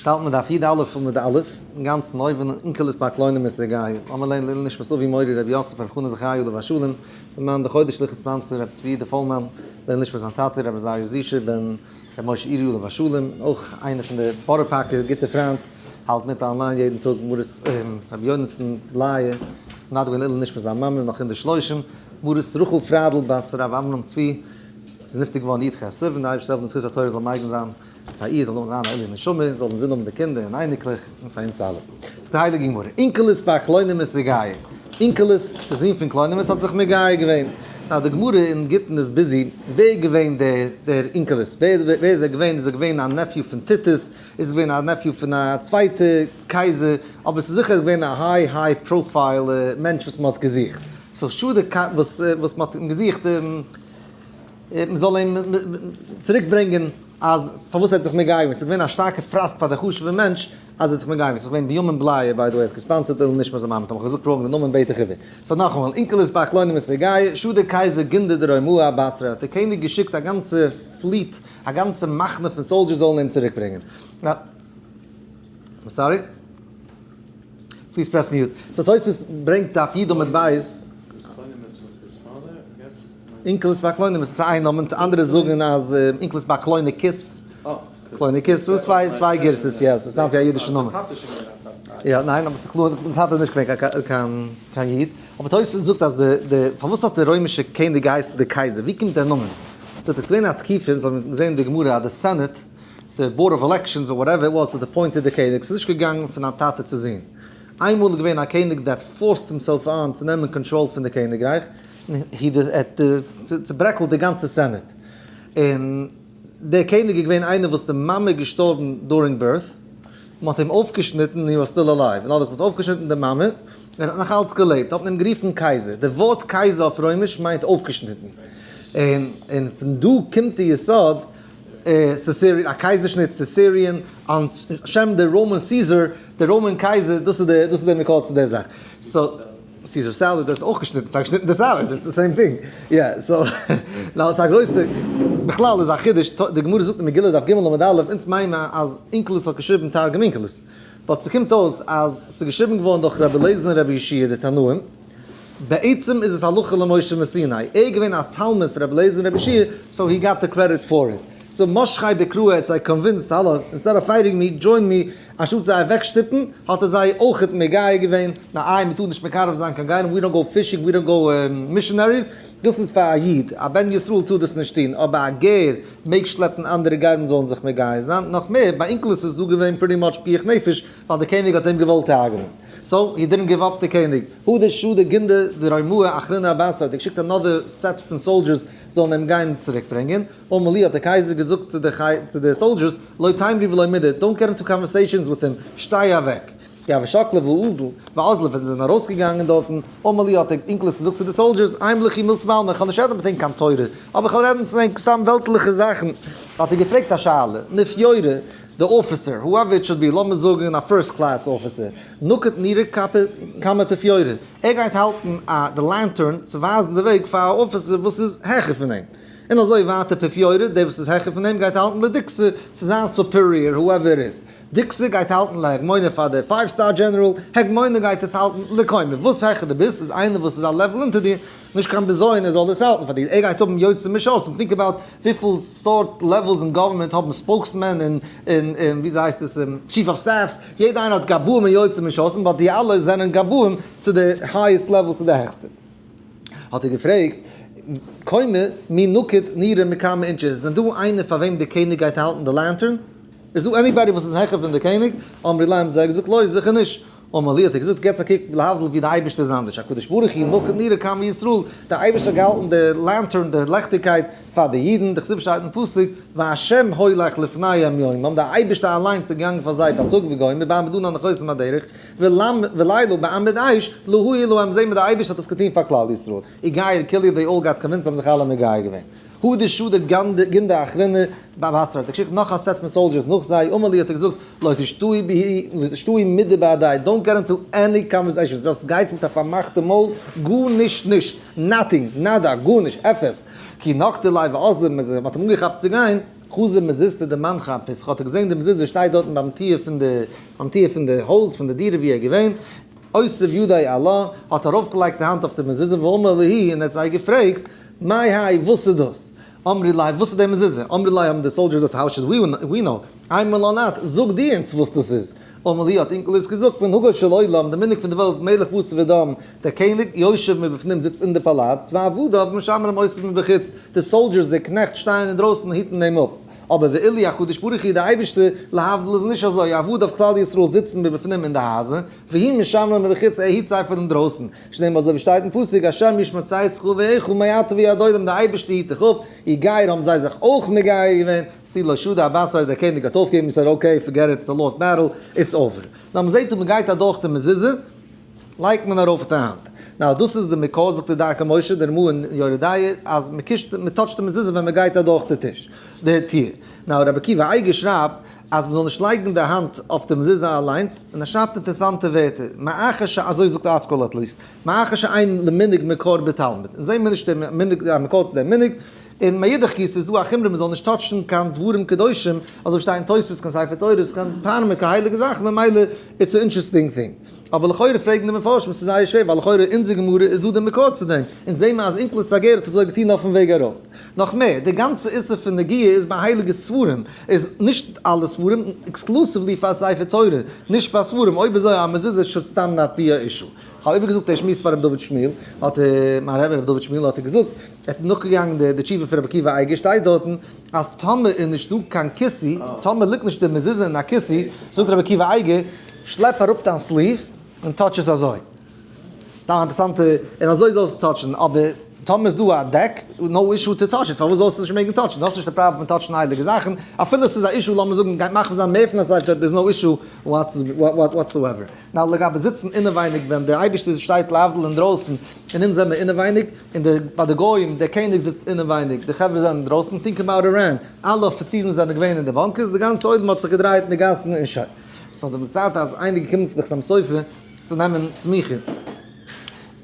שטאלט מען דף י"א עמוד א', אינגאנצן אויבן, אונקלוס ביי קלונימוס איז גיי, לאמיר לערנען לעילוי נשמת אבי מורי רבי יוסף רבי חנא זכרי' עליו השלום, למען די חודש ליכט sponsor רבי צבי די פולמאן, לעילוי נשמת זיין טאטע רבי עזריה זישע בן רבי משה אירי עליו השלום, אויך איינער פון די בארא פארקער גוטע פריינט, האלט מיט online יעדן טאג מרת רבי יונתן לייע, נדבן לעילוי נשמת זיין מאמע נאך אין די שלושים, מרת רחל פראדל בת הרב אמנון צבי, ס'איז נפטר געווארן י"ח סיוון, די אייבערשטער זאל העלפן די זכות התורה זאל מגין זיין. פאר איר זאל זיין א עילוי נשמה, זאל אינזין האבן די קינדער און אייניקלעך, און פאר אונז אלע. זאגט די הייליגע גמרא, אונקלוס בר קלונימוס איגיא, אונקלוס, דער זון פון קלונימוס האט זיך מגייר געווען. נאר די גמרא אין גיטין איז busy, ווער איז געווען דער דער אונקלוס? ווער ווער איז ער געווען? איז ער געווען א nephew פון טיטוס? איז ער געווען א nephew פון א צווייטע קייזער? אבער ס'איז זיכער געווען א high high profile מענטש וואס מ'האט געזוכט. so שאד וואס וואס מ'האט אים געזוכט. מען זאל אים צוריק ברענגען אז פארוואס ער האט זיך מגייר געווען, ס'איז געווען א שטארקע פראסק פאר די חשוב'ע מענטש אז ער האט זיך מגייר געווען, ס'איז געווען בימים בלייע by the way, האט גע sponsor ט לעילוי נשמת זיין מאמע, האב איך געזאגט wrong די נאמען בעט איך איבער. so נאכאמאל, אונקלוס בר קלונימוס איגיא, שדר קייזער גונדא דרומאה בתריה, האט דער קעניג געשיקט א גאנצע fleet, א גאנצע מחנה פון soldiers זאלן אים צוריק ברענגען. Sorry? Please press mute. So תוספות ברענגט דף י' עמוד בית. אונקלוס בר קלונימוס איז איין נאמען, אנדערע זאגן אז אונקלוס בר קלוניקוס, קלוניקוס, ס'איז צוויי צוויי גירסות, יא, ס'sound ט ווי א אידישע נאמען. יא, ניין, אבער ס'איז קלאר אז טאטע איז נישט געווען קיין קיין איד. אבער תוספות זאגט אז די די פארוואס האט די רוימישע קעניג געהייסן די קייזער? ווי קומט דער נאמען? זאגט ער ס'איז געווען א תקופה, אונז האבן געזען אין די גמרא אז די Senate, די board of elections or whatever it was האט appointed די קעניג, ס'איז נישט געגאנגען פון א טאטע צו זון. איינמאל איז געווען א קעניג that forced himself on צו נעמען קאנטראל פון די קעניגרייך, און האט צוברעקלט די גאנצע Senate. און דער קעניג איז געווען איינער וואס די מאמע איז געשטארבן during birth, מען האט אים אויפגעשניטן און he was still alive, און אלעס, מען האט אויפגעשניטן די מאמע, און ער האט נאך אלץ געלעבט, האט מען אים גערופן קייזער. די ווארט קייזער אויף רוימיש מיינט אויפגעשניטן. און פון דא קומט די יסוד Caesarean, א קייזערשניט Caesarean, על שם די Roman Caesar, די Roman קייזער, דאס איז די דאס איז די מקור צו די זאך. So, Caesar salad דאס איז אויך געשניטן, ס'איז א געשניטענע salad, it's the same thing. יא, so, נאר ס'איז א גרויסע, בכלל איז א חידוש, די גמרא זאגט אין מגילה דף ג' עמוד א', אונז מיינען מיר אז אונקלוס האט געשריבן תרגום אונקלוס, but ס'קומט אויס אז ס'איז געשריבן געווארן דורך רבי אליעזר און רבי יהושע די תנאים, בעצם איז עס הלכה למשה מסיני, ער איז געווען א תלמיד פון רבי אליעזר און רבי יהושע, so he got the credit for it. So משכיה בקראי האט זיי convinced האלא, instead of fighting me, join me, אנשטאט זיי אוועקשטופן, האט ער זיי אויכעט מגייר געווען, נא איי מ'טאר נישט מקרב זיין קיין גרים, we don't go fishing, we don't go missionaries, דאס איז פאר א איד, א בן ישראל טאר דאס נישט טון, אבער א גר מעג שלעפן אנדערע גרים זאלן זיך מגייר זיין, נאך מער, ביי אונקלוס איז דא געווען pretty much פיקוח נפש, ווייל די קעניג האט אים געוואלט הרג'נען. So, he didn't give up די קעניג. הדר שדר גונדא דרומאה אחרינא בתריה האט ער געשיקט another set פון soldiers זאלן אים גיין צוריק ברענגען. אמר להו האט דער קייזער געזאגט צו די צו די soldiers, לא תימרו ולא מידי, don't get into conversations with him, שטיי אוועק. כי הוו שקלי ואזלי, ואזלי ווען זיי זענען ארויסגעגאנגען דארטן, אמר להו האט דער אונקלוס געזאגט צו די soldiers, אימא לכו מילתא בעלמא, איך וועל נישט רעדן מיט ענק קיין תורה, אבער איך וועל רעדן צו ענק סתם וועלטליכע זאכן. האט ער געפרעגט א שאלה, נפיורא, די officer, whoever it should be, לאמיר זאגן א first class officer, נקיט נורא קמי פפיורא, ער גייט האלטן א די lantern צו ווייזן די וועג פאר א officer וואס איז העכער פון אים, און אזוי ווייטער פפיורא, דער וואס איז העכער פון אים גייט האלטן לדיקסא צו זיין superior, whoever it is, דיקסא גייט האלטן להגמונא פאר די five star general, הגמונא גייט עס האלטן לקומא, וואס העכער דו ביסט איז איינער וואס איז א level אונטער דיר, נישט קיין בזיון ער זאל דאס האלטן פאר דיר, ער גייט האבן יוצא משרתים, think about וויפיל סארט levels אין government האבן spokesmen און און און וויאזוי הייסט עס chief of staffs, יעדע איינער האט גבאים און יוצא משרתים but די אלע זענען גבאים צו די highest level צו די העכסטע. האט ער געפרעגט קומא מי נקיט נורא מקמי אינשי, איז דען דא איינער פאר וועם די קעניג גייט האלטן די lantern? איז דא anybody וואס איז העכער פון די קעניג? אמרי ליה האבן זיי געזאגט לא זיכער נישט. אמר להו האט ער געזאגט, געטס א קוק להבדיל ווי די אייבערשטער איז אנדערש, הקדוש ברוך הוא נקיט נורא קמי ישראל, די אייבערשטער האט געהאלטן די lantern, די לעכטיגקייט, פאר די אידן, דכתיב שטייט אין פסוק, והשם הולך לפניהם יומם, די אייבערשטער אליינס איז געגאנגען פאר זיי בייטאג וגומר בעמוד ענן נחותם הדרך, ולילה בעמוד אש להאיר להם, זעהן מיר די אייבערשטער האט עס געטון פאר כלל ישראל, איגייר כולהו they all got convinced האבן זיך אלע מגייר געווען. הדר שדר גונדא אחרינא בתריה האט ער געשיקט נאך א set פון soldiers נאך זיי, אמר להו האט ער געזאגט, לא תשתעי בהו, לא תשתעי מידי בהדייהו, don't get into any conversations, just גייטס מיט א פארמאכטע מויל, גארנישט נישט, nothing, nada, גארנישט, אפס, כי נקטו ליה ואזלי, מען האט אים אנגעכאפט צו גיין, חזה מזוזתא דמנחה אפיתחא, האט ער געזען די מזוזה שטייט דארטן ביים טיר פון די, ביים טיר פון די הויז, פון די דירה ווי ער איז געווען, אותיב ידיה עלה, האט ארויפגעלייגט די האנט אויף די מזוזה ואמר להו, און ער האט זיי געפרעגט, מאי האי, וואס איז דאס? אמרי ליה, וואס איז די מזוזה? אמרי ליה האבן די soldiers געזאגט, how should we know? אימא לן את, זאג דו אונז וואס דאס איז. אמר להו האט אונקלוס געזאגט, מנהגו של עולם, די מנהג פון די וועלט, מלך בשר ודם, דער קעניג, יושב מבפנים זיצט אין די פאלאץ, ועבדיו משמרים אותו מבחוץ, די soldiers, די קנעכט שטייען אינדרויסן און היטן אים אפ. אבער ואילו הקדוש ברוך הוא, דער אייבערשטער, להבדיל איז נישט אזוי, עבדיו כלל ישראל זיצן מבפנים אין די הייזער, והוא משמרם מבחוץ, ער היט זיי פון אינדרויסן. שנאמר אזוי ווי שטייט אין פסוק, השם ישמר צאתך ובואך מעתה ועד עולם, דער אייבערשטער היט דיך אפ, איגייר האבן זיי זיך אויך מגייר געווען, ותו לא שדא אבתריה דער קעניג האט אויפגעגעבן און said okay forget it it's a lost battle it's over. נאר מען זעט אז מען גייט אדורך די מזוזה לייגט מען ארויף די האנט. now דאס איז די מקור זאגט די דרכי משה די רמ"א אין יורה דעה אז מען קישט מען touch ט די מזוזה ווען מען גייט אדורך די טיש די טיר. now רבי עקיבא אייגער שרייבט אז מען זאל נישט לייגן די האנט אויף די מזוזה אליינס און ער שרייבט אינטערעסאנטע ווערטער מאחר ש אזוי זאגט ארטסקרול at least מאחר שאין למנהג מקור בתלמוד אונז זעהן מיר נישט די מנהג א מקור צו דעם מנהג און מאידך גיסא איז דא א חומרא מ'זאל נישט touch ן קיין דברים קדושים, אזוי שטייט אין תוספות קיין ספר תורות קיין פארמעט קיין הייליגע זאכן ממילא it's א interesting thing. אבער לכאורה פרעגן די מפרשים ס'איז זייער שווער ווייל לכאורה אין אונזער גמרא איז דא די מקור צו דעם, אונז זעהן מיר אז אונקלוס הגר האט אזוי געטון אויפן וועג ארויס. נאך מער, די גאנצע איסור פון נגיעה איז ביי הייליגע ספרים, איז נישט אלע ספרים, exclusively פאר ספר תורה, נישט ביי ספרים, אויב אזוי א מזוזה should סתם not be א issue. כ'האב איבערגעזאגט די שמועס פאר ר' דוד שמואל, האט ער, מיין רבי ר' דוד שמואל האט ער געזאגט, ער האט נאכגעגאנגען די די תשובה פון רבי עקיבא אייגער שטייט דארטן אז טאמער איז נישט דא קיין כיסוי, טאמער ליגט נישט די מזוזה אין א כיסוי, זאגט רבי עקיבא אייגער, שלעפ אראפ דיין sleeve און touch עס אזוי. סתם א אינטערעסאנטע, און אזוי זאלסטו touch ן, אבער טאמער איז דא א דעק, no issue to touch it, פארוואס זאלסטו נישט מעגן touch ן? דו האסט נישט די פראבלעם פון touch ן הייליגע זאכן, אפילו עס איז א issue לאמיר זאגן גייט מאכן זיין מער פון א ספר, there is no issue whatsoever. נאר לגבי זיצן אינעווייניג ווען דער אייבערשטער שטייט להבדיל אינדרויסן און אונז זעמער אינעווייניג, און די ביי די גוים דער קעניג זיצט אינעווייניג די חברה זענען אינדרויסן, think about Iran, אלע אפיצירן זענען געווען אין די bunkers, די גאנצע עולם האט זיך געדרייט אין די גאסן און שוין. ס'האט די צייט אז איינער געקומען צו די חתם סופר צו נעמען סמיכה,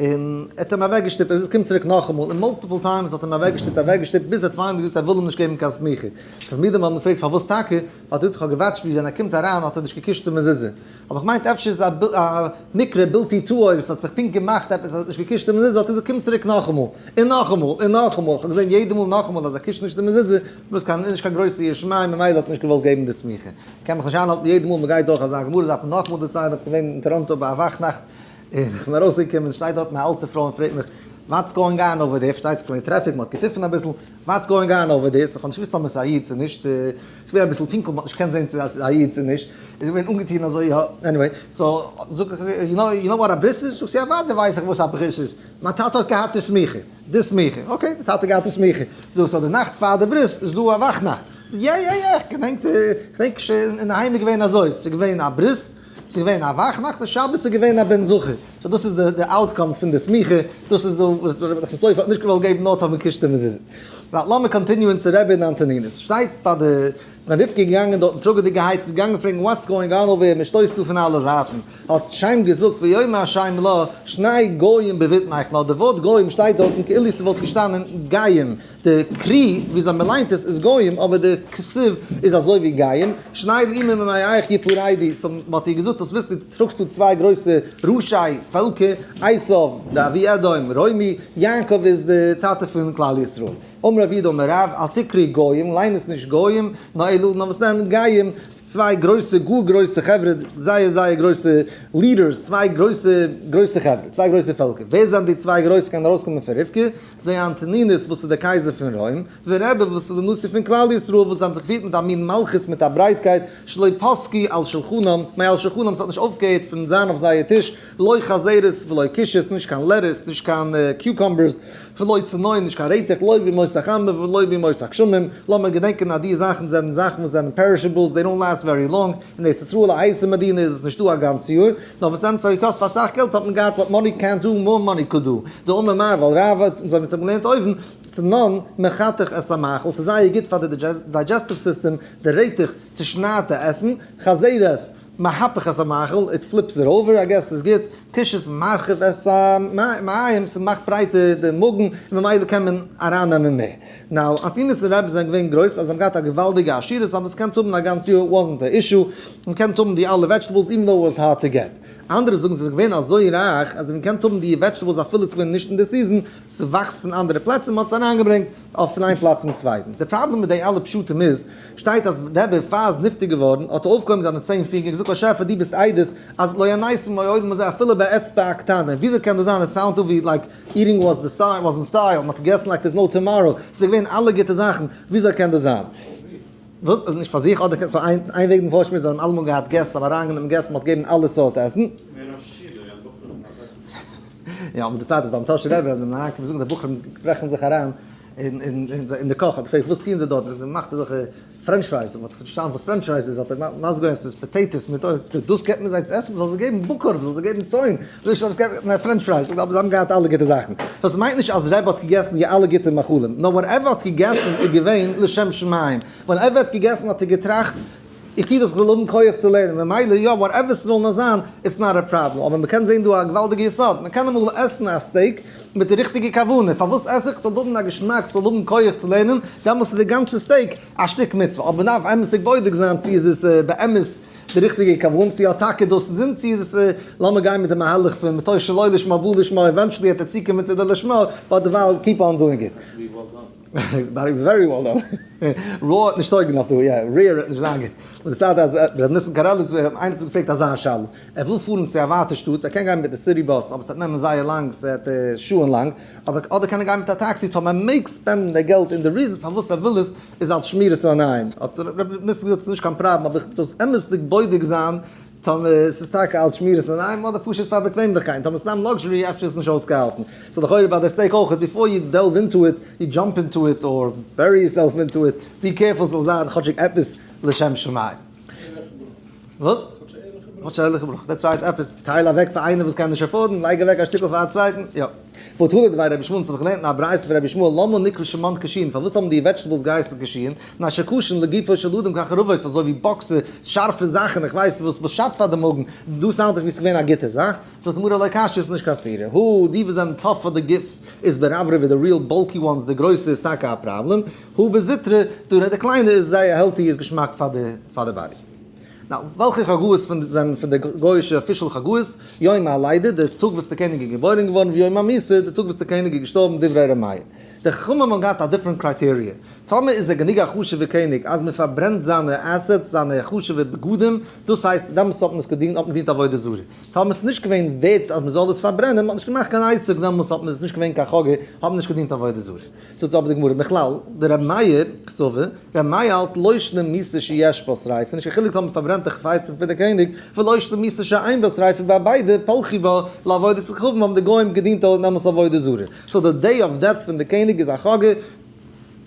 און ער האט אים אוועקגעשטופט, ער זאגט קום צוריק נאכאמאל, און multiple times האט ער אים אוועקגעשטופט אוועקגעשטופט, ביז ער האט finally געזאגט ער וויל אים נישט געבן קיין סמיכה. תלמידים האבן געפרעגט פארוואס טאקע, האט ער געזאגט איך האב גע watch ט ווי ווען ער קומט אריין האט ער נישט געקושט די מזוזה, אבער איך מיינט אפשר איז א מקרה בלתי טהור, עס האט זיך פונקט געמאכט עפעס אז ער האט נישט געקושט די מזוזה, האט ער געזאגט קום צוריק נאכאמאל, און נאכאמאל, און נאכאמאל, איך האב געזען יעדע מאל נאכאמאל אז ער קושט נישט די מזוזה, בלויז קיין נישט קיין גרויסע ירא שמים ממילא האט ער נישט געוואלט געבן די סמיכה. קען מיך נישט איינהאלטן יעדע מאל מען גייט דורך אזא גמרא דארף מען נאכאמאל דערציילן, איך בין געווען אין טאראנטא ביי א וואכנאכט, און איך בין ארויסגעקומען שטייט דארטן א אלטע פרוי און פרעגט מיך what's going on over there, פארשטייט זיך געווען טרעפיק מען האט געפיפן אביסל, what's going on over there, so איך האב נישט געוואוסט אויב עס איז א איד צו נישט, עס איז געווען אביסל טונקל מען האט נישט געקענט זען צו עס איז א איד צו נישט, איז געווען אנגעטון אזוי יא, anyway, so זאג איך you know you know what א ברית איז? זאגט זי אוודאי ווייס איך וואס א ברית איז, מיין טאטע האט געהאט די סמיכה, די סמיכה, okay די טאטע האט געהאט די סמיכה, זאג איך so די נאכט פאר די ברית איז דא א וואכנאכט, יא יא יא איך געדענק איך געדענק אינדערהיים איז געווען אזוי, עס איז געווען א ברית, ס'איז געווען א וואכנאכט און שבת איז געווען א בן זכר. so דאס איז די outcome פון די סמיכה, דאס איז דא וואס רבי חיים סופר האט נישט געוואלט געבן נאר טאמער קישט די מזוזה. לאמיר continue ען צו רבי און אנטונינוס. שטייט ביי די ווען רבקה איז געגאנגען דארטן טראגעדיגערהייט, זי איז געגאנגען פרעגן what's going on over here, מען שטויסט דא פון אלע זייטן. האט שם געזאגט ויאמר שם לה שני גוים בבטנך, נאר די ווארט גוים שטייט דארטן כאילו ס'וואלט געשטאנען גיים. די קרי וויאזוי מען ליינט עס איז גוים אבער די כתיב איז אזוי ווי גיים, שני לאומים ממעיך יפרדו, so מען האט איר געזאגט זאלסט וויסן דו טראגסט דא צוויי גרויסע ראשי פעלקער, עשיו די אבי אדום, רומי, יעקב איז די טאטע פון כלל ישראל. אמר רב יהודה אמר רב, אל תקרי גוים, ליין עס נישט גוים, נאר אלא נאר וואס דען גיים, צוויי גרויסע גאר גרויסע חברה, זייער זייער גרויסע leaders, צוויי גרויסע גרויסע חברה, צוויי גרויסע פעלקער, ווער זענען די צוויי גרויסע קענען ארויסקומען פון רבקה? זה אנטונינוס וואס איז דער קייזער פון רוים, ורבי וואס איז דער נשיא פון כלל ישראל וואס זיי האבן זיך געפירט מיט א מין מלכות מיט א ברייטקייט שלא פסקו על שלחנם מעל שלחנם ס'האט נישט אויפגעהערט פון זיין אויף זייער טיש לא חזרת ולא כושית נישט קיין lettuce נישט קיין cucumbers ולא צנון נישט קיין רעטעך לא בימות החמה ולא בימות הגשמים לאמיר געדענקען אז די זאכן זענען זאכן וואס זענען perishables they don't last very long אין ארץ ישראל א הייסע מדינה איז עס נישטא א גאנץ יאר, נאר וואס אמת ס'האט געקאסט פאר אסאך געלט האט מען געהאט what money can't do more money could do, דאמר מר ווייל רב האט אונז האבן געלערנט אויבן, צנון מחתך את המאכל ס'איז זייער גוט פאר די digestive system, די רעטעך צושניידט די עסן, חזרת מהפך את המאכל it flips it over I guess ס'איז גוט. קישות מרחיב את המעיים, ס'מאכט ברייטער די מאגן און ממילא קען מען ארייננעמען מער. Now, אנטינוס'ן רבי זענען געווען גרויס אז זיי האבן געהאט א געוואלדיגע עשירות אז מ'קען האבן א גאנץ יאר wasn't א issue, מ'קען האבן די אלע vegetables even though it was hard to get. אנדערע זאגן זיי זענען געווען אזוי רייך אז מ'קען האבן די vegetables אפילו ס'איז געווען נישט אין די season, ס'וואקסט פון אנדערע פלעצער, מ'האט עס אריינגעברענגט אויף פון איין פלאץ צום צווייטן. די פראבלעם מיט די אלע פשטים איז, שטייט אז רבי פאר איז נפטר געווארן האט ער אויפגעהויבן זיינע 10 פינגער און געזאגט באשעפער דו ביסט עדות אז לא עניתם מעולם הזה אפילו באצבע הקטנה, וויאזוי קען דאס זיין? עס sound ווי like eating was the style, was in style, מ'האט געגעסן like there's no tomorrow, ס'איז געווען אלע גוטע זאכן, וויאזוי קען דאס זיין? וואס? נישט פאר זיך, אדער סאו איין איין וועג דעם פארשמועס, זיי האבן אלעמאל געהאט געסט, זיי האבן אריינגענומען געסט, מ'האט געגעבן אלע סארט עסן. יא, אבער די צייט איז ביים טאהשער רבי, אז זיי זענען אריינגעקומען זאגן די בחורים ברעכן זיך אריין אין אין די קאך, האט געפרעגט וואס טוען זיי דארט, זאגט ער מ'מאכט אזעלכע french fries, מ'האט פארשטאנען וואס french fries איז, האט ער מסביר געווען עס איז potatoes מיט אויל, זאגט ער דאס געבט מען זיי צו עסן, מ'זאל זיי געבן בקר, מ'זאל זיי געבן צאן, זאגט ער מען french fries, זאגט ער אבער זיי האבן געהאט אלע גוטע זאכן, דאס מיינט נישט אז רבי האט געגעסן די אלע גוטע מאכלים, נאר whatever האט געגעסן איז געווען לשם שמים, whenever האט געגעסן האט ער געטראכט איך טו דאס איך זאל האבן כח צו לערנען, ממילא יא whatever ס'זאל נאר זיין, it's not a problem, אבער מ'קען זען דא א געוואלדיגע יסוד, מ'קען אמאל עסן א steak מיט די ריכטיגע כוונה, פארוואס עס איך? ס'זאל האבן א געשמאק, ס'זאל האבן כח צו לערנען, דעמאלס איז די גאנצע steak א שטיק מצוה, אבער מ'דארף אמת'דיג בודק זיין צו איז עס באמת די ריכטיגע כוונה, צו האט טאקע דאס אין זין, צו איז עס לאמיר גיין מיט די מהלך פון מתוך שלא לשמה בא לשמה, eventually וועט ער צוקומען צו די לשמה, but דערווייל keep on doing it. Very well done. Raw האט נישט טויגן אויף דא, יא, rare האט נישט זיין גוט. און די צייט אז ר' ניסן קארעליצער האט איינער האט אים געפרעגט אזא שאלה, ער וויל פארן צו א ווייטע שטאט, ער קען גיין מיט די city bus אבער ס'וועט נעמען זייער לאנג, ס'וועט שעה'ן לאנג, אבער אדער קען ער גיין מיט א טעקסי, טאמער ער מעג spend ן די געלט און די reason פארוואס ער וויל עס איז אלס שמירת עיניים, האט ר' ניסן געזאגט ס'איז נישט קיין פראבלעם אבער דאס אמת'דיג בודק זיין טאמער ס'איז טאקע אלס שמירת עיניים אדער פשוט פאר באקוועמליכקייט, טאמער סתם luxury אפשר איז נישט אויסגעהאלטן. So לכאורה ביי די steak אויך, before you delve into it, you jump into it or bury yourself into it, be careful ס'זאל זיין כאטשיג עפעס לשם שמים. וואס? כאטש א ערליכע ברכה, that's right, עפעס, טייל אוועק פאר איינער וואס קען נישט afford ן, לייג אוועק א שטיקל פאר א צווייטן, יא. והתנא דבי רבי ישמעאל, ס'האט זיך געלערנט אין א ברייתא פון רבי ישמעאל, למה נקראו שמן קשין, פארוואס האבן די vegetables געהייסן קשין? מפני שקשין לגופו של אדם כחרבות, אזוי ווי באקסער, שארפע זאכן, איך ווייס וואס, וואס שאדט פאר די מאגן, דא sound ט ווי ס'איז געווען א גוטע זאך, זאגט די גמרא לא קשיא איז נישט קיין סתירה, הא די וואס זענען tough פאר די גוף איז ברברבי די real bulky ones די גרויסע איז טאקע א פראבלעם, הא בזוטרי דא די קליינע איז זייער healthy איז געשמאק פאר די פאר די body. Now וועלכע חגאות פון זענען פון די גויאישע official חגאות? יום הלידה די טאג וואס די קעניג איז געבוירען געווארן ויום המיתה די טאג וואס די קעניג איז געשטארבן דברי ר' מאיר. די חכמים האבן געהאט א different criteria. טאמער איז ער גענוג א חשוב'ער קעניג אז מען פארברענט זיינע assets, זיינע חשוב'ע בגדים, דאס הייסט, דעמאלטס האט מען עס געדינט, האט מען געדינט עבודה זרה. טאמער עס איז נישט געווען ווערט אז מען זאל עס פארברענען, מען האט נישט געמאכט קיין עסק, דעמאלטס האט מען עס נישט געווען קיין חגא, האט מען נישט געדינט עבודה זרה. זאגט אבער די גמרא, מכלל, דרבי מאיר סבר, רבי מאיר האלט לא שנא מיתה שיש בה שריפה, נישט קיין חילוק טאמער מען פארברענט די חפצים פון די קעניג, ולא שנא מיתה שאין בה שריפה, ביי ביידע, פלחי בה לעבודת כוכבים האבן די גוים געדינט דעמאלטס עבודה זרה. So די day of death פון די קעניג איז א חגא,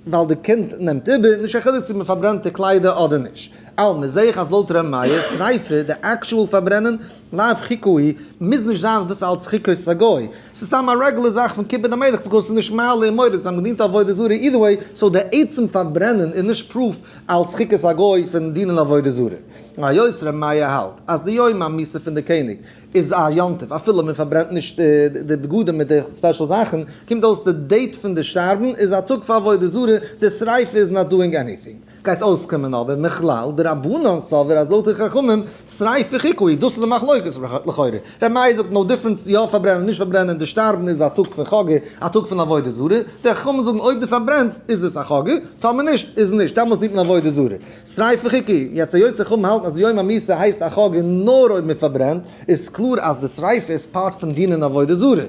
ווייל די קינד נעמט איבער, נישט קיין חילוק צו מען פארברענט די קליידער אדער נישט. אלמא זעה איך אז לויט ר' מאיר, שריפה, די actual פארברענען, לאו חיקה היא, מוז נישט זיין אז דאס אלץ חיקת הגוי. ס'איז סתם א רעגולער זאך פון כיבוד המלך because ס'איז נישט מעלה און מוריד, זיי האבן געדינט עבודה זרה either way, so די עצם פארברענען איז נישט proof אלץ חיקת הגוי פון דינען עבודה זרה. היות ר' מאיר האלט אז די יום המיתה פון די קעניג איז א יום טוב אפילו מען פארברענט נישט די בגדים מיט די special זאכן, קומט אויס די date פון די שטארבן איז א טאג פאר עבודה זרה, די שריפה איז not doing anything. גייט אויסקומען אבער מכלל דרבנן סבר אז לויט די חכמים שריפה חיקה היא, דאס איז די מחלוקת לכאורה, ר' מאיר זאגט no difference יא פארברענען נישט פארברענען, די שטארבן איז א טאג פון חגא, א טאג פון עבודה זרה, די חכמים זאגן אויב דו פארברענסט איז עס א חגא, טאמער נישט איז נישט, דעמאלס דינט מען עבודה זרה. שריפה חיקה, יעצט היות די חכמים האלטן אז די יום המיתה הייסט א חגא נאר אויב מען פארברענט, איז קלאר אז די שריפה איז part פון דינען עבודה זרה,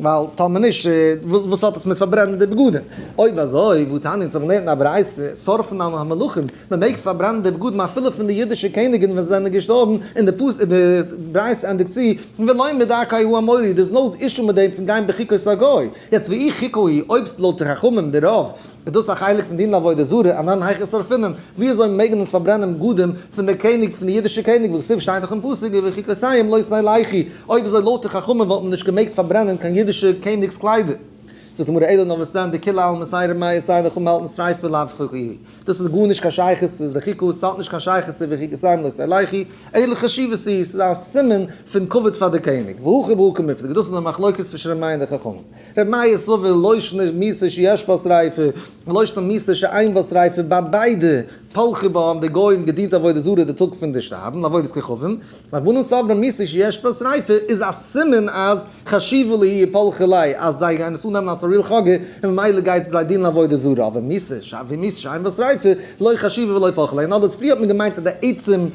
ווייל טאמער נישט וואס האט עס מיט פארברענען די בגדים? אויב אזוי, והתניא אונז האבן געלערנט אין א ברייתא, שורפין על המלכים, מען מעג פארברענען די בגדים אפילו פון די אידישע קעניגן ווען זיי זענען געשטארבן, און די פסוק און די ברייתא ענדיגט צו, ולא מדרכי האמורי, דער איז no issue מיט דעם פון גיין בחוקות הגוי, יעצט ואי חיקה היא, אויב לויט די חכמים די רוב, איז דאס א חלק פון דינען עבודה זרה, אנן היכי שרפינן, ווי אזוי מעגן אונז פארברענען בגדים פון דער קעניג, פון די אידישע קעניג, והכתיב שטייט דאך אין פסוק ובחוקותיהם לא תלכו, אויב אזוי לויט די חכמים וואלט מען נישט געמעגט פארברענען קיין אידישע קעניג'ס קליידער. זאגט די גמרא אלא נאר וואס דען דכולי עלמא סיי ר' מאיר סיי די חכמים האלטן שריפה לאו חיקה היא. דאס איז גארנישט קיין שייכות צו די חוקה, ס'האט נישט קיין שייכות צו ובחוקותי לא תלכו, אלא חשיבות היא, ס'איז א סימן פון כבוד פאר די קעניג, והכא בהא קמיפלגי, דאס איז די מחלוקת צווישן ר' מאיר און די חכמים. ר' מאיר סבר לא שנא מיתה שיש בה שריפה, ולא שנא מיתה שאין בה שריפה, ביי ביידע פלחי בה האבן די גוים געדינט עבודה זרה די טאג פון די שטארבן, עבודת כוכבים, רבנן סברי מיתה שיש בה שריפה איז א סימן אז חשיבו להו ופלחי ליה אז זיי גייען עס אננעמען אלס א real חגא און ממילא גייט זיי דינען עבודה זרה, אבער מיתה שאין בה שריפה לא חשיבו ולא פלחי ליה, אין other words פריער האט מען געמיינט אז די עצם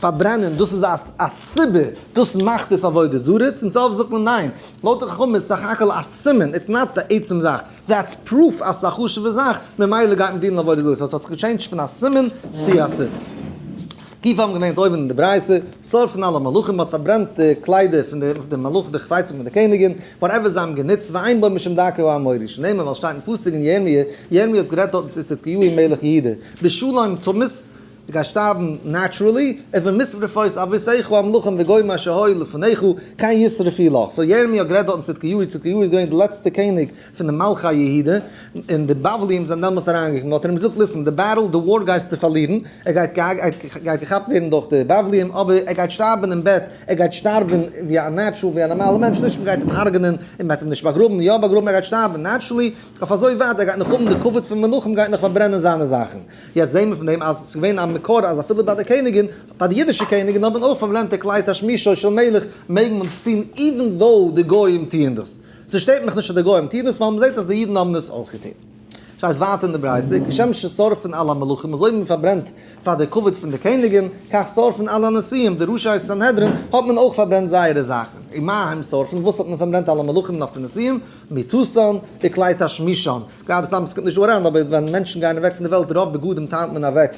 פארברענען דאס איז א סיבה דאס מאכט עס עבודה זרה, צום סוף זאגט מען ניין, לויט די חכמים איז סך הכל א סימן, it's not די עצם זאך, that's proof אז ס'איז א חשוב'ע זאך, ממילא גייט מען דינען עבודה זרה, so ס'האט זיך גע change ט פון א סימן צו א סיבה. גופא האבן געלערנט אויבן אין די ברייתא, שורפין על המלכים, מ'האט פארברענט די קליידער פון די מלכים די חפצים פון די קעניגין, whatever זיי האבן גענוצט, ואין בו משום דרכי האמורי, שנאמר ווייל שטייט אין פסוק אין ירמי', ירמי' האט גערעדט דארטן צו צדקיהו מלך יהודה, בשלום תמות, דו גייסט שטארבן naturally, ובמשרפות אבותיך המלכים וגוים אשר היו לפניך, כן ישרפו לך. so ירמי' האט גערעדט דארטן צו צדקיהו, צדקיהו איז געווען די לעצטע קעניג פון די מלכי יהודה, און די בבליים זענען דעמאלסט אריינגעקומען, האט ער אים געזאגט, listen, די battle, די war גייסטו פארלירן, ער גייט גייט געכאפט ווערן דורך די בבליים, אבער ער גייט שטארבן אין בעט, ער גייט שטארבן ווי א natural, ווי א נארמאלע מענטש, נישט מען גייט אים הרג'נען און מען וועט אים נישט באגראבן, יא באגראבן, ער גייט שטארבן naturally, אויף אזוי ווייט, ער גייט נאך האבן די כבוד פון מלכים, גייט נאך פארברענען זיינע זאכן. יעצט זעהן מיר פון דעם אז עס איז געווען א מקור אז אפילו ביי די קעניגין, ביי די אידישע קעניגין האט מען אויך פארברענט די כלי תשמישו של מלך, מעג מען עס טון even though די גויים טוען דאס. ס'שטערט מיך נישט אז די גויים טוען דאס ווייל מ'זעט אז די אידן האבן עס אויך געטון. שטייט ווייטער אין די ברייתא, כשם ששורפין על המלכים, אזוי ווי מ'פארברענט פאר די כבוד פון די קעניגין, כך שורפין על הנשיאים, די ראשי סנהדרין, האט מען אויך פארברענט זייערע זאכן. ומה הם שורפין, וואס האט מען פארברענט על המלכים און אויף די נשיאים? מיטתן וכלי תשמישן. גראדע סתם ס'קומט נישט דא אריין, אבער ווען מענטשן גייען אוועק פון די וועלט רוב בגדים טיילט מען אוועק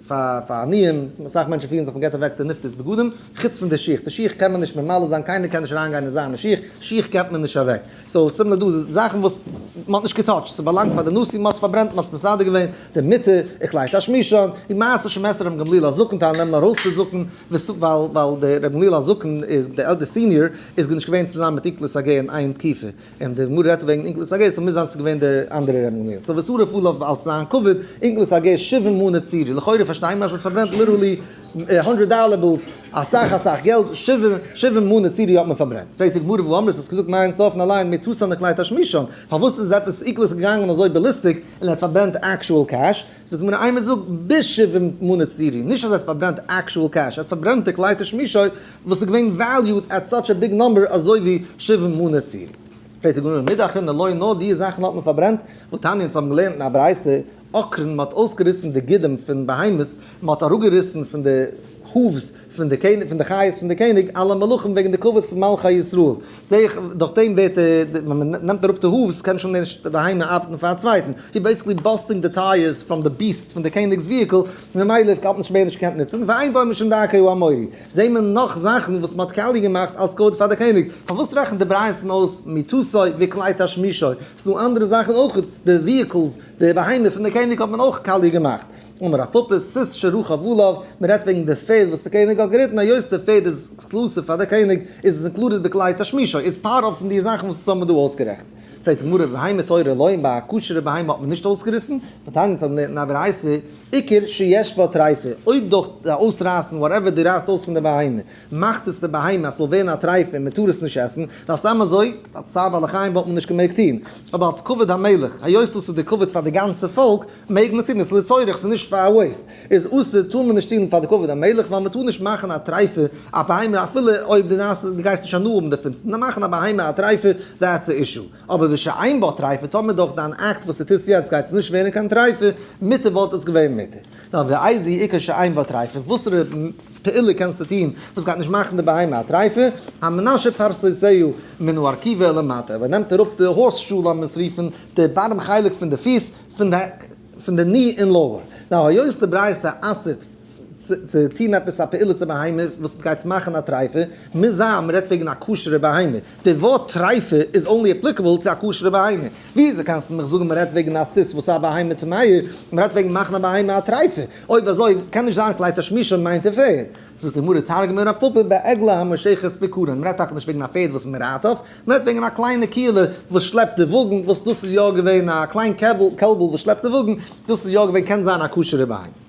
פאר פאר עניים, אסאך מענטשן פירן זיך מ'געט אוועק די נפטר'ס בגדים, חוץ פון די שיך, די שיך קען מען נישט ממלא זיין, קיינער קען נישט אריינגיין אין זיינע שיך, שיך געבט מען נישט אוועק, so similar דא זאכן וואס מ'האט נישט גע touch ט, ס'באלאנגט פאר די נשיא, מ'האט עס פארברענט, מ'האט עס מסדר געווען, די מיטה, וכלי תשמישן, ומעשה שמת רבן גמליאל הזקן, טייל נעמען ארויס די זקן, ווייל ווייל דער רבי גמליאל הזקן איז די עלטער senior, איז נישט געווען צוזאמען מיט אונקלוס הגר אין איין תקופה. און די גמרא רעדט וועגן אונקלוס הגר, ס'מוז זיין ס'איז געווען די אנדערע רבי גמליאל. so ושרף עליו אלס זיין כבוד, אונקלוס הגר שבעים מנה צירי. לכאורה פארשטיי מיר אז ער האט פארברענט literally hundred dollar bills, אסאך אסאך געלט, שבעים מנה צירי האט מען פארברענט. פרעגט די גמרא והא אמרת האסט געזאגט מה הן שורפין עליהן מיטתן וכלי תשמישן, פארוואס איז עפעס אונקלוס געגאנגען אזוי ballistic און ער האט פארברענט actual cash? זאגט די גמרא אימא זאג בשבעים מנה צירי, נישט אז ער האט פארברענט actual cash, ער האט פארברענט די כלי תשמישו וואס איז געווען valued at such a big number אזוי ווי שבעים מנה צירי. פרעגט די גמרא מידי אחרינא לא נאר די זאכן האט מען פארברענט, והתניא אונז האבן געלערנט אין א ברייתא עוקרין מען האט אויסגעריסן די גידים פון בהמות, מען האט אראפגעריסן פון די hooves פון די קעניג פון די חיות פון די קעניג על המלכים וועגן די כבוד פון מלכי ישראל, זעה איך דורך דעם ווערט די ווען מען נעמט אראפ די hooves קען שוין נישט די בהמה ארבעטן פאר א צווייטן, you basically busting די tires from די beast פון די קעניג'ס vehicle, ממילא האט מען שוין מער נישט געקענט נוצן, ואין בו משום דרכי האמורי, זעהן מיר נאך זאכן וואס מען האט קאליע געמאכט אלס כבוד פאר די קעניג, פארוואס רעכנט די ברייתא אויס מיטתו וכלי תשמישו, ס'דא אנדערע זאכן אויך, די vehicles, די בהמה פון די קעניג האט מען אויך קאליע געמאכט. אמר רב פפא, סוס שרכב עליו, מען רעדט וועגן די פערד וואס די קעניג האט געריטן, היות די פערד איז exclusive פאר די קעניג, איז עס included בכלי תשמישו, איז part of פון די זאכן וואס האבן מיר דא אויסגערעכנט. פרעגט די גמרא, בהמה טהורה לא, און ביי א כשר'ע בהמה האט מען נישט אויסגעריסן? והתניא אונז האבן געלערנט אין א ברייתא, עיקר שיש בה טריפה, אויב דורך די אויסרייסן whatever דו רייסט אויס פון די בהמה, מאכט עס די בהמה אז ס'זאל ווערן א טריפה און מ'טאר עס נישט עסן, דארף סתם אזוי, אלס צער בעלי חיים וואלט מען נישט געמעגט טון, אבער אלס כבוד המלך, היות דאס איז די כבוד פאר די גאנצע פאלק, מעג מען עס טון, עס איז לצורך, ס'איז נישט פאר א waste, איז אסור, טאר מען נישט טון פאר די כבוד המלך, ווייל מ'טאר נישט מאכן א טריפה א בהמה אפילו אויב דו גייסט נישט הנאה האבן דערפון, נאר מאכן א בהמה א טריפה, that's א issue. אבער ושאין בה טריפה, טאמער דורך דיין אקט וואס דו טוסט יעצט גייט עס נישט ווערן קיין טריפה, מותר וואלט עס געווען מותר. נאר ואיזו עיקר שאין בה טריפה, וואסערע פעולה קענסטו טון וואס גייט נישט מאכן די בהמה א טריפה, המנשה פרסותיה מן הארכובה ולמטה, ווען נעמט אראפ די horse shoe לאמיר עס רופן, די bottom חלק פון די פיס, פון די פון די knee און lower. Now היות די ברייתא אסר'ט צו טון עפעס א פעולה צו בהמה וואס גייט מאכן א טרייפה, מוז זיין מ'רעדט וועגן א כשר'ע בהמה. די ווארט טרייפה איז only applicable צו א כשר'ע בהמה. וויאזוי קענסטו מיך זאגן מ'רעדט וועגן א סוס וואס איז א בהמה טמאה, מ'רעדט וועגן מאכן א בהמה א טרייפה? אויב אזוי קען נישט זיין כלי תשמישו מיינט די פערד. זאגט די גמרא תרגמא רב פפא בעגלה המושכת בקרון, מ'רעדט טאקע נישט וועגן א פערד וואס מ'רייט אויף, מ'רעדט וועגן א קליינע קיעלע וואס שלעפט די וואגן, וואס דאס איז יא געווען א קליין קעלבל וואס שלעפט די וואגן, דאס איז יא געווען קען זיין א כשר'ע בהמה.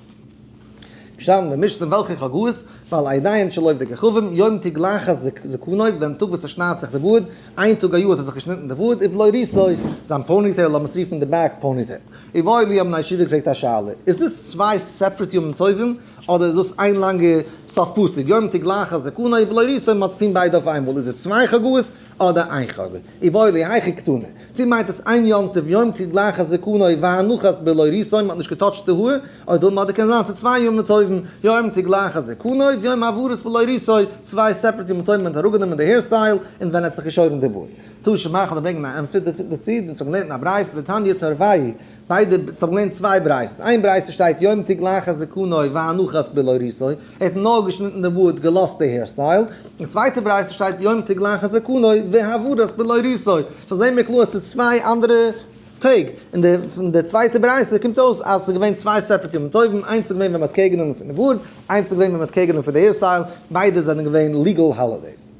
געשטאנען אין די משנה וועלכע חגאות, ועל הידיים של עובדי כוכבים, יום תגלחת זקנו, ווען טאג וואס ער שניידט זיך די בארד, איין טאג א יאר האט ער זיך געשניטן די בארד, ובלא ריסו, זיין ponytail, לאמיר עס רופן די back ponytail. איבעיא להו האבן א ישיבה געפרעגט א שאלה, איז דאס צוויי separate ימים טובים, אדער איז דאס איין לאנגע סוף פסוק, יום תגלחת זקנו ובלא ריסו, מ'האט צוטון ביידע אויף איינמאל, איז עס צוויי חגאות אדער איין חגא? איבעיא להו היכי קתני, צו מיינט עס איין יום טוב יום תגלחת זקנו והנחת בלא ריסו, מ'האט נישט געטאטשט די האר, או דילמא אדער קען זיין ס'איז צוויי ימים טובים, יום תגלחת זקנו ויום העברת בלא ריסו, צוויי separate ימים טובים ווען מ'האט אראפגענומען די hairstyle און ווען ער האט זיך געשוירן די בארד. תא שמע כ'וועל ברענגען א ענטפער דערצו, אונז האבן געלערנט אין א ברייתא דתניא תרוייהו ביידע אונז האבן געלערנט צוויי ברייתות, איין ברייתא שטייט יום תגלחת זקנו והנחת בלא ריסו, ער האט נאר געשניטן די בארד געלאזט די hairstyle, און צווייטע ברייתא שטייט יום תגלחת זקנו והעברת בלא ריסו, so זעהן מיר קלאר אז ס'איז צוויי אנדערע טעג, און די פון די צווייטע ברייתא קומט אויס אז ס'איז געווען צוויי separate ימים טובים, איינס איז געווען ווען מ'האט קעיר גענומען פון די בארד, איינס איז געווען ווען מ'האט קעיר גענומען פון די hairstyle, ביידע זענען געווען legal holidays.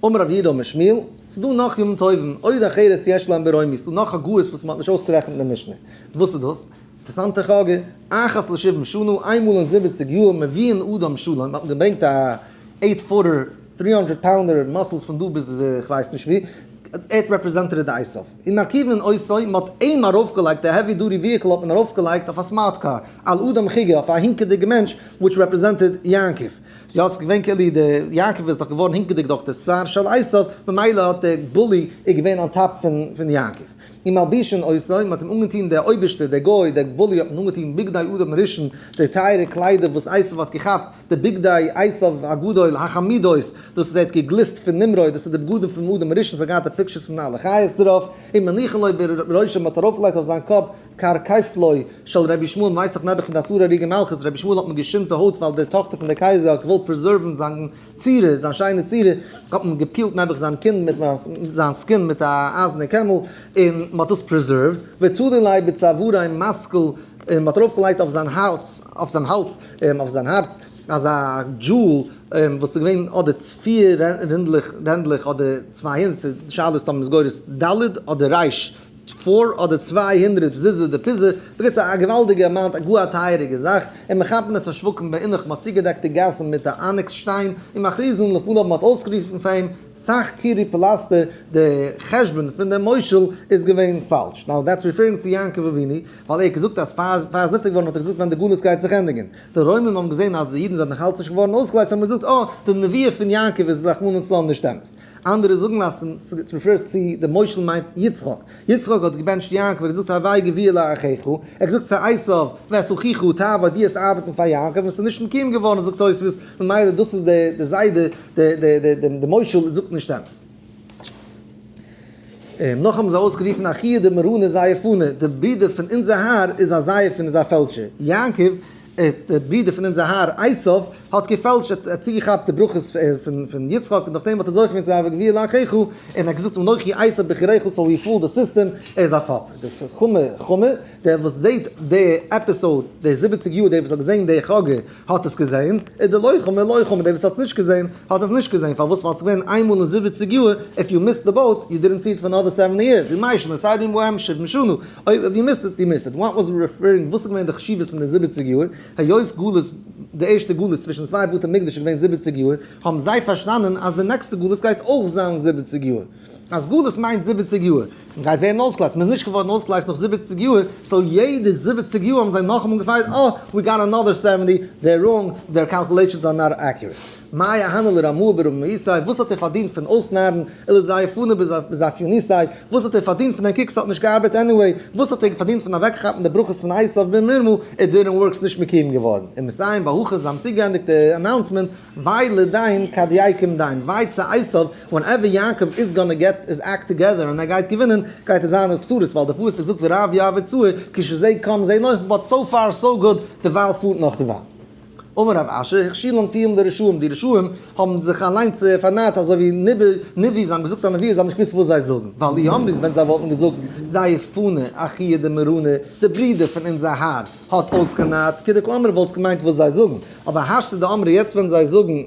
אמר רב יהודה אמר שמואל, ס'איז דא נאך ימים טובים, עוד אחרת יש להם ברומי, ס'איז דא נאך חגאות וואס מ'האט נישט אויסגערעכנט אין די משנה. וואס איז דאס? אינטערעסאנטע חגא, אחת לשבעים שנה, איינמאל אין 70 יאר, מביאין אדם שלם, מ'האט געברענגט א eight footer, 300 pounder muscles פון דא ביז כ'ווייס נישט וואו, ער האט represented די עשיו. און מרכיבין אותו, מ'האט אים ארויפגעלייגט, די heavy duty vehicle האט מען ארויפגעלייגט אויף א smart car, על אדם חיגר, אויף א הינקעדיגע מענטש, which represented יעקב. יא ס'איז געווען כאילו די יעקב איז דאך געווארן הינקעדיג דורך די שער של עשיו, ממילא האט די bully איז געווען on top פון יעקב. ומלבישין אותו, מ'האט אים אנגעטון דער אויבערשטער, דער גוי, דער bully האט מען אנגעטון בגדי אדם הראשון, די טייערע קליידער וואס עשיו האט געכאפט, די בגדי עשיו הגדול החמודות, דאס איז ער האט געגליסט פון נמרוד, דאס איז די בגדים פון אדם הראשון, ס'האט געהאט די pictures פון אלע חיות דערויף, ומניחין לו בראשו, מ'האט ארויפגעלייגט אויף זיין קאפ קרקפתו של רבי ישמעאל ווייס איך נעבעך פון די עשרה הרוגי מלכות, רבי ישמעאל האט מען געשינדט די הויט ווייל די טאכטער פון די קייזער האט געוואלט preserve ן זיין צורה, זיין שיינע צורה, האט מען געפילט נעבעך זיין קינד מיט זיין skin מיט א אייזענע קעמל, און מען האט דאס preserved, ותלין ליה בצואריה מתקל, און מען האט ארויף געלייגט אויף זיין האלז, אויף זיין האלז, אויף זיין הארץ, אזא jewel וואס איז געווען אדער פיר רענדלעך אדער 200, די שאלה איז טאמער מ'איז גורס ד' אדער ר', פאר אדער 200 זוזי דפיזי, בקיצור א געוואלדיגע amount, א גאר א טייעריגע זאך, ומחפין את השווקים באינך, מ'האט צוגעדעקט די גאסן מיט א onyx שטיין, ומכריזין לפניו מ'האט אויסגערופן פאר אים, סך קירי פלסתר, די חשבון פון דעם מושל איז געווען פאלש, now that's referring צו יעקב אבינו, ווייל ער האט געזאגט אז פאר ער איז נפטר געווארן האט ער געזאגט ווען די גלות גייט זיך ענדיגן, די רוימים האבן געזען אז די אידן זענען נאכאלץ נישט געווארן אויסגעלייזט האבן געזאגט אה, די נביאה פון יעקב איז רחמנא לצלן נישט אמת. אנדערע זאגן אז ס'רעפערס צו די מושל מיינט יצחק. יצחק האט געבענטשט יעקב, ער האט געזאגט הווי גביר לאחיך, ער האט געזאגט צו עשיו, ואת אחיך תעבוד, דו וועסט ארבעטן פאר יעקב, און ס'איז נישט מקוים געווארן זאגט תוספות, ממילא דאס איז די זיידע, די מושל זאגט נישט אמת. נאך האבן זיי אויסגערופן אחיה דמרנא זייפנא, די ברודער פון אונזער האר איז א זייפן איז א פעלשער, יעקב דער ברודער פון אונזער האר עשיו האט געפעלשט, ער האט צוגעכאפט די ברכות פון יצחק און נאכדעם האט ער זוכה געווען צו הוה גביר לאחיך, און ער האט געזאגט אנכי עשיו בכורך so he fooled the system, ער איז א פאפער. דער חמא חמא, דער וואס זעט די episode, די 70 יאר, דער וואס האט געזען די חגא האט עס געזען, און דער לא חמא לא חמא, דער וואס האט עס נישט געזען האט עס נישט געזען, פארוואס? ווייל עס איז געווען איינמאל אין 70 יאר, if you missed the boat, you didn't see it for another 70 years, ומאי שנא סיידין בהם שבעים שנה, אויב you missed it, you missed it. What was referring, וואס איז געווען די חשיבות פון די 70 יאר? היות גלות, די ערשטע גלות צווישן צוויי בתי מקדש איז געווען 70 יאר, האבן זיי פארשטאנען אז די נעקסטע גלות גייט אויך זיין 70 יאר. אז גלות מיינט 70 יאר, מען גייט ווערן אויסגעלייזט, מען איז נישט געווארן אויסגעלייזט נאך 70 יאר, so יעדע 70 יאר האבן זיי נאכאמאל געפייערט, אה, we got another 70, they're wrong, their calculations are not accurate. מאי אהני לרמאי ברמאותיה, וואס האט ער פארדינט פון אויסנארן, אלא זייפנא בזייפוניתיה, וואס האט ער פארדינט פון דעם קוק ס'האט נישט געארבעט anyway, וואס האט ער פארדינט פון אוועקכאפן די ברכות פון עשיו במרמה, it didn't work ס'נישט מקוים געווארן. ומסיים בהכי זיי האבן צוגעענדיגט די announcement, וויי לדין כד יקום דין, וויי צו עשיו, whenever יעקב is gonna get his act together און ער גייט געווינען, גייט ער זיין אויף צרות, ווייל די פסוק זאגט ורב יעבוד צער, כשזה קם זה נופל, but so far so good, דערווייל פארט נאך די וואן. אמר רב אשי, הכשילן פיהם לרשעים, די רשעים האבן זיך אליינס פארנארט אזוי ווי נביא, זיי האבן געזאגט א נבואה, זיי האבן נישט געוואוסט וואס זיי זאגן, ווייל אי אמרי ווען זיי וואלטן געזאגט זייפנא אחוה דמרנא, די ברודער פון אונזער האר האט אויסגענארט, כדקאמרי וואלטסט געמיינט וואס זיי זאגן, אבער השתא דאמרי יעצט ווען זיי זאגן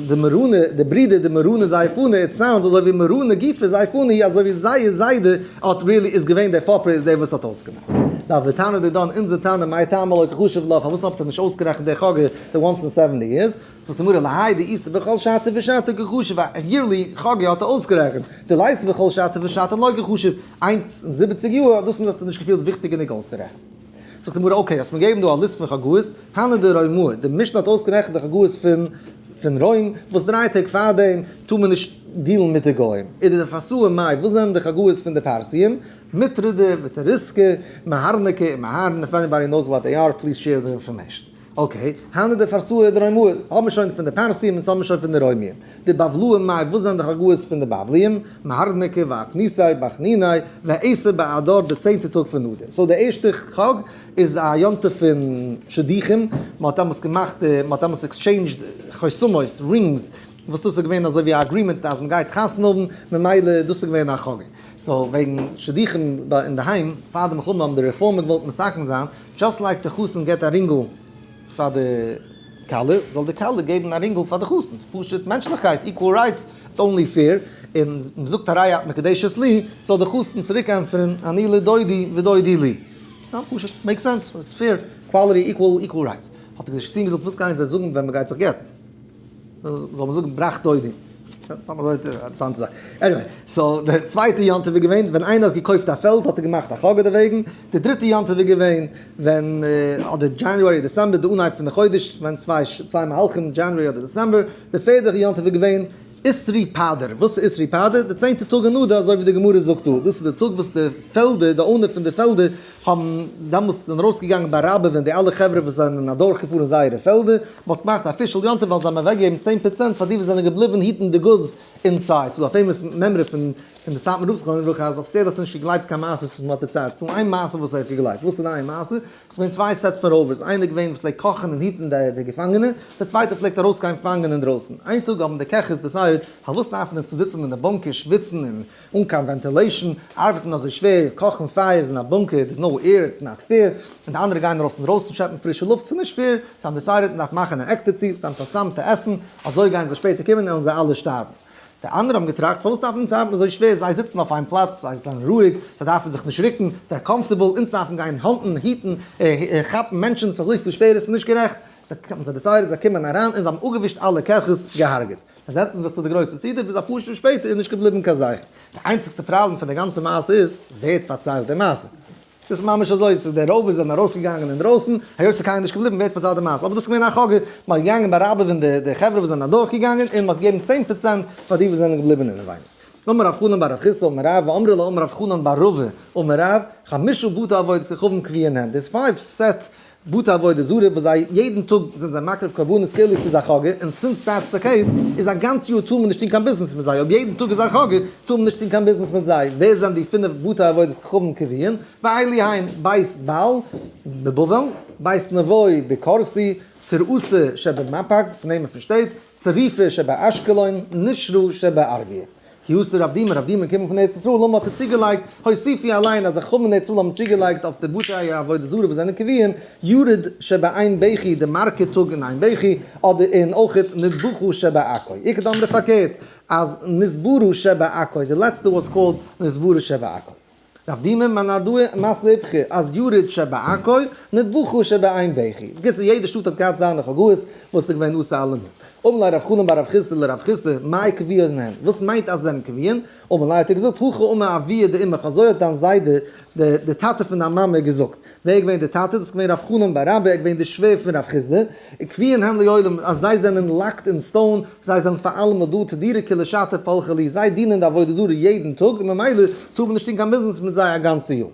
דמרנא, די ברודער דמרנא זייפנא, it sounds אזוי ווי מרנא גופא זייפנא, אזוי ווי זייער זיידע האט really איז געווען דער פאפער איז דער וואס האט אויסגענארט. נאר ותנא דידן, אונזער תנא מאי טעמא לא קחשיב לה, פארוואס האט ער נישט אויסגערעכנט די חגא די once in 70 years? זאגט די גמרא להאי דאיתא בכל שתא ושתא קחשיב, א yearly חגא האט ער אויסגערעכנט, דליתא בכל שתא ושתא לא קחשיב, 71 יאר, דאס האט ער נישט געפילט וויכטיג גענוג אויסצורעכענען. זאגט די גמרא okay, האסט מיר געגעבן דא א list פון חגאות, הני דרומאי, די משנה האט אויסגערעכנט די חגאות פון רוים, וואס 3 טעג פארדעם טאר מען נישט deal ן מיט די גוים, איז די פרסאי מאי, וואס זענען די חגאות פון די פרסיים? מטרדי וטריסקא, מהרנקא און מהרן, if anybody knows what they are, please share the information. Okay, הני דפרסאי דרומאי, האבן מיר שוין פון די פרסים און האבן מיר שוין פון די רוימיים. די בבלאים מאי, וואס זענען די חגאות פון די בבליים? מהרנקא ואתניסי באחניני, ועשר באדר, די 10טע טאג פון אדר. So די ערשטע חג איז א יום טוב פון שידוכים, מען האט דאמאלס געמאכט, מען האט דאמאלס exchanged חותמות, rings, וואס דאס איז געווען אזוי ווי א agreement אז מען גייט חתונה האבן, ממילא דאס איז געווען א חג. So וועגן שידוכים אינדערהיים, פאר די מלחמה האבן די רעפארמער געוואלט מתקן זיין, just like די חתן געבט א רינגל פאר די כלה, זאל די כלה געבן א רינגל פאר די חתן. ס'איז פשוט מענטשליכקייט, equal rights, it's only fair. און מ'זאגט הרי את מקודשת לי, זאל די חתן צוריק ענטפערן, אני לדודי ודודי לי. יא, פשוט, make sense, it's fair, equality, equal, equal rights. האט דער קדושת ציון געזאגט, וואס גייען זיי זאגן ווען מ'גייט זיך גט'ן? זאל מען זאגן ברח דודי? אינטערעסאנטע זאך. Anyway, so די צווייטע יום טוב איז געווען ווען איינער האט געקויפט א פעלד האט ער געמאכט א חגא דערוועגן. די דריטע יום טוב איז געווען ווען אדער January December, די אנהייב פון די חודש, ווען צוויי מהלכים, January אדער December. די פערדע יום טוב איז געווען עשרי פדר. וואס איז עשרי פדר? די 10טע טאג אין אדר, אזוי ווי די גמרא זאגט דא. דאס איז די טאג וואס די פעלדער, די owner פון די פעלדער, האבן דאמאלס זענען ארויסגעגאנגען באראבעווען די אלע חברה וואס זענען אדורכגעפארן זייערע פעלדער. מען האט געמאכט א official יום טוב ווייל זיי האבן אוועקגעגעבן 10% פאר די וואס זענען געבליבן היטן די goods inside. ס'איז דא א famous מימרא פון די סאטמאר רב זכרונו לברכה אז אפיציעל האט ער נישט געגלייבט קיין מעשות וואס מען האט דערציילט. ס'איז דא איין מעשה וואס ער האט געגלייבט. וואס איז די איין מעשה? ס'איז געווען צוויי sets פון רויבערס. איינער געווען וואס פלעגט קאכן און היטן די געפאנגענע, דער צווייטער פלעגט ארויסגיין פאנגען אינדרויסן. איין טאג האבן די קעכערס decided, פארוואס דארפן אונז צו זיצן אין די bunker שוויצן און אן קיין ventilation, ארבעטן אזוי שווער, קאכן fires אין א bunker, there's no air, it's not fair, און די אנדערע גייען ארויס אינדרויסן שעפן פרישע לופט, ס'איז נישט fair, זיי האבן decided מ'דארף מאכן אן עק דערצו, זיי האבן פארסמ'טע עסן, אזוי גייען זיי שפעטער קומען און זיי אלע שטארבן. די אנדערע האבן געטראכט, פארוואס דארפן אונז ארבעטן אזוי שווער, זיי זיצן אויף איין פלאץ, זיי זענען רואיג, זיי דארפן זיך נישט רוקן, they're comfortable, אונז דארפן גיין hunt ן, היטן, כאפן מענטשן, ס'איז אזויפיל שווערער, ס'איז נישט גערעכט. זיי האבן זיי decided, זיי קומען אריין און זיי האבן אפגעווישט אלע קעכערס, געהארגעט. זיי זעצן זיך צו די גרויסע סעודה, ביז אפאר שעה שפעטער איז נישט געבליבן קיין זכר. די איינציגסטע פראבלעם פון די גאנצע מעשה איז, ווער האט פארציילט די מעשה? ס'איז ממש אזוי, ס'איז די רויבערס זענען ארויסגעגאנגען אינדרויסן, היות ס'איז קיינער נישט געבליבן, ווער האט פארציילט די מעשה? אבער דאס איז געווען א חגא, מ'האט געגאנגען באראבעווען די חברה וואס זענען אדורכגעגאנגען, און מ'האט געגעבן 10% פאר די וואס זענען געבליבן אינעווייניג. אמר רב חנן בר רב חסדא אמר רב, ואמרי לה אמר רב חנן בר רבא אמר רב, חמשה בתי עבודת כוכבים קבועין הן, דאס five set בתי עבודה זרה וואס זיי יעדן טאג זענען זיי מקריב קרבנות כאילו ס'איז א חגא, און since that's the case איז א גאנץ יאר טאר מען נישט טון קיין ביזנעס מיט זיי, אויב יעדן טאג איז א חגא טאר מען נישט טון קיין ביזנעס מיט זיי, ווער זענען די פינף בתי עבודת כוכבים קבועין? ואלו הן, בית בעל בבבל, בית נבו בכורסי, תרעתה שבמפג, ס'נעמען פון שטעט, צריפה שבאשקלון, נשרו שבערביה. כי אתא רב דימי, רב דימי קומען פון ארץ ישראל, אמר האט ער צוגעלייגט, הוסיפו אליין אז די חכמים אין ארץ ישראל האבן צוגעלייגט אויף די בתי עבודה זרה וואס זענען קבועים, יריד שבעין בכי, די market טאג אין עין בכי, אדער און אויכעט נדבכו שבעכו. איכא דאמרי פארקערט, אז נשברו שבעכו, די לעצטע was called נשברו שבעכו. רב דימי מנהרדעא מתני איפכא, אז יריד שבעכו, נדבכו שבעין בכי. בקיצור יעדע שטאט האט געהאט זיינע חגאות וואס איז געווען אסור אלעמאל. אמר ליה רב חנן בר רב חסדא לרב חסדא, מאי קביעות הן? וואס מיינט אז זיי זענען קביעין? אמר ליה האט ער געזאגט, הכי אמר אבוה דאמך, אזוי האט דיין זיידע, די טאטע פון דיין מאמע געזאגט. ווער איז געווען די טאטע? דאס איז געווען רב חנן בר רבה, ער איז געווען די שווער פון רב חסדא. קביעין הן לעולם, אז זיי זענען locked in stone, זיי זענען פאר אלעמאל דא, תדירא כולא שתא פלחי להו, זיי דינען די עבודה זרה יעדן טאג, און ממילא טאר מען נישט טון קיין ביזנעס מיט זיי א גאנצע יאר.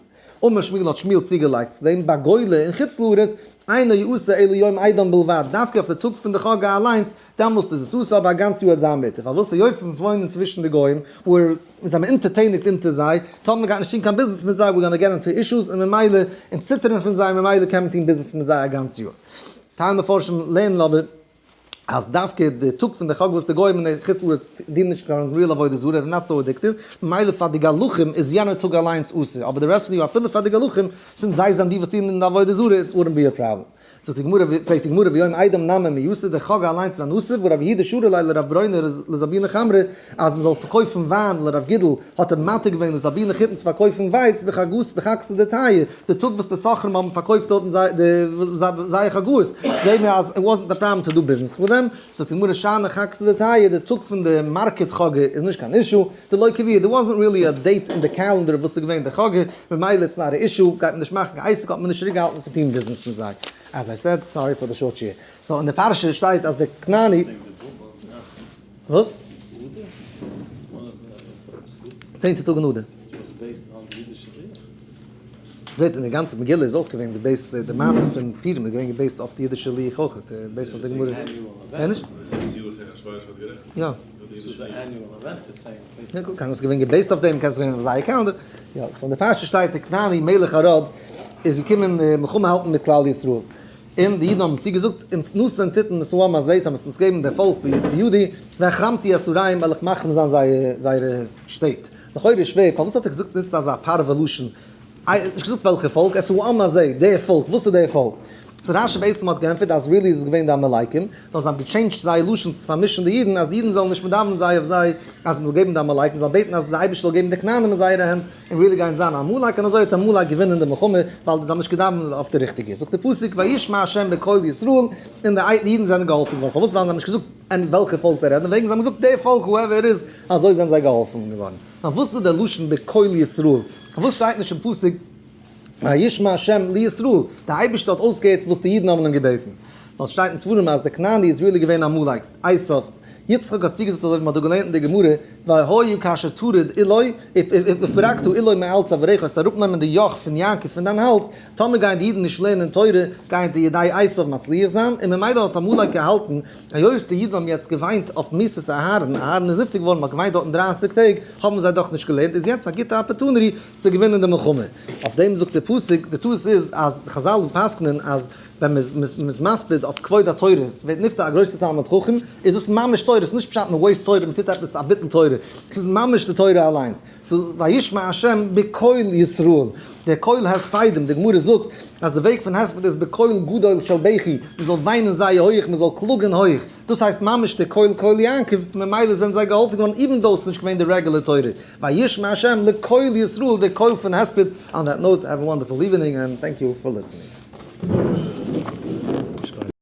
אמר שמואל האט שמואל צוגעלייגט צו דעם, בגולה אין חוץ לארץ, אינו אסור אלא יום אידם בלבד, דווקא אויף די טאג פון די חגא אליינס, דעמאלסט איז עס אסור, אבער א גאנץ יאר וועט זיין מותר. פארוואס? היות אונז וואוינען צווישן די גוים, וואו אונז זענען אונטערטעניגט אונטער זיי, טאר מען גייט נישט טון קיין ביזנעס מיט זיי, we're gonna get into issues, און ממילא, אונז ציטערן פון זיי, ממילא קען מען טון ביזנעס מיט זיי א גאנץ יאר. טייל מפרשים לערנען אבער אז דווקא די טאג פון די חג וואס די גוים אין חוץ לארץ דינען נישט קיין real עבודה זרה, they're not so addicted, ממילא פאר די גלחים איז יענער טאג אליינס אסור, אבער די rest פון די יאר אפילו פאר די גלחים, since זיי זענען די וואס טוען אין די עבודה זרה, it wouldn't be a problem. זאגט די גמרא, פרעגט די גמרא, ויום אידם נמי מי אסור, די חג אליינס איז אן אסור, והא רב יהודה שרא ליה לרב ברונא לזבוני חמרא, אז מען זאל פארקויפן וויין לרב גידל, האט ער מתיר געווען לזבוני חיטין צו פארקויפן ווייץ בחגאות בחגתא דטייעא, די טאג וואס די סוחרים האבן פארקויפט דארטן זייער חגאות, זעהן מיר אז it wasn't a problem to do business with them, זאגט די גמרא שאני חגתא דטייעא, די טאג פון די market חגא איז נישט קיין issue, דלא קביעא, there wasn't really a date אין די calendar וואס איז געווען די חגא, ממילא it's not a issue, גייט מען נישט מאכן קיין עסק, האט מען נישט צוריקגעהאלטן פון טון ביזנעס מיט זיי. As I said, sorry for the short שיעור. So אין די פרשה שטייט אז די כנעני. וואס? צענטע טאג אין אדר. זעט אין די גאנצע מגילה איז אויך געווען די base די מעשה פון פורים איז געווען גע based אויף די אידישע לוח אויך, based אויף די גמרא. יא. קען עס געווען גע based אויף דעם, קען עס געווען אויף זייער calendar. יא, so אין די פרשה שטייט די כנעני מלך ערד איז געקומען מלחמה האלטן מיט כלל ישראל. און די אידן האבן צוגעזאגט, אם נתון תתן את העם הזה, טאמער וועסט אונז געבן די פאלק בידי, והחרמתי את עריהם, וועל איך מחרים זיין זייערע שטעט. לכאורה איז שווער, פארוואס האט ער געזאגט נוצט אזא פארווע לשון? נישט געזאגט וועלכע פאלק, את העם הזה, די פאלק, וואס איז די פאלק? so רשי בעצם האט געענטפערט אז really איז עס געווען די עמלקים, נאר זיי האבן גע change ט זייער לשון צו פארמישן די אידן, אז די אידן זאלן נישט מדבר'ן זיי אויף זיי, אז מען זאל געבן די עמלקים, זאל בעטן אז די אייבערשטער זאל געבן די כנענים אין זייערע הענט, און really גייען זיין עמלק, און אזוי האט עמלק געווינען די מלחמה, ווייל זיי האבן נישט געדאווענט אויף די ריכטיגע. זאגט די פסוק וישמע ה' בקול ישראל, און די אידן זענען געהאלפן געווארן. פארוואס? ווייל זיי האבן נישט געזאגט אין וועלכע פאלק זיי רעדן וועגן, זיי האבן געזאגט די פאלק whoever it is, אזוי זענען זיי געהאלפן געווארן. נאר וואס איז דער לשון בקול ישראל? פארוואס שטייט נישט אין פסוק וישמע ה' לישראל? דער אייבערשטער האט אויסגעהערט וואס די אידן האבן אים געבעטן. ווייל ס'שטייט אין ספרים אז דער כנעני איז really געווען עמלק, עשיו. יצחק האט צוגעזאגט אזוי ווי מ'האט דא געלערנט אין די גמרא, והיה כאשר תוריד עולו, ופרקת עולו מעל צווארך, וועסטו אראפנעמען די יאך פון יעקב פון דיין האלז, טאמער גייען די אידן נישט לערנען תורה, גייען די ידי עשיו מצליח זיין, און ממילא האט עמלק געהאלטן, היות די אידן האבן יעצט געוויינט אויף מיתת אהרן, אהרן איז נפטר געווארן, מ'האט געוויינט דארטן דרייסיג טעג, האבן זיי דאך נישט געלערנט, איז יעצט א גוטע opportunity צו געווינען די מלחמה. אויף דעם זאגט דער פסוק, די טעות איז אז חזל פסק'נען אז ווען מ'איז מספיד אויף כבוד התורה, ס'ווערט נפטר א גרויסער תלמיד חכם, איז דאס ממש תורה, ס'איז נישט פשט מ' waste תורה, מ'טוט עפעס א ביטול תורה, ס'איז ממש די תורה אליינס, ס'איז וישמע השם בקול ישראל, דער קול הספדים, די גמרא זאגט אז די וועג פון הספד איז בקול גדול של בכי, מ'זאל וויינען זייער הויעך, מ'זאל קלאגען הויעך, דאס הייסט ממש די קול קול יעקב, ממילא זענען זיי געהאלפן געווארן even though ס'איז נישט געווען די רעגולער תורה, וישמע השם לקול ישראל, די קול פון הספד, on that note, have a wonderful evening and thank you for listening.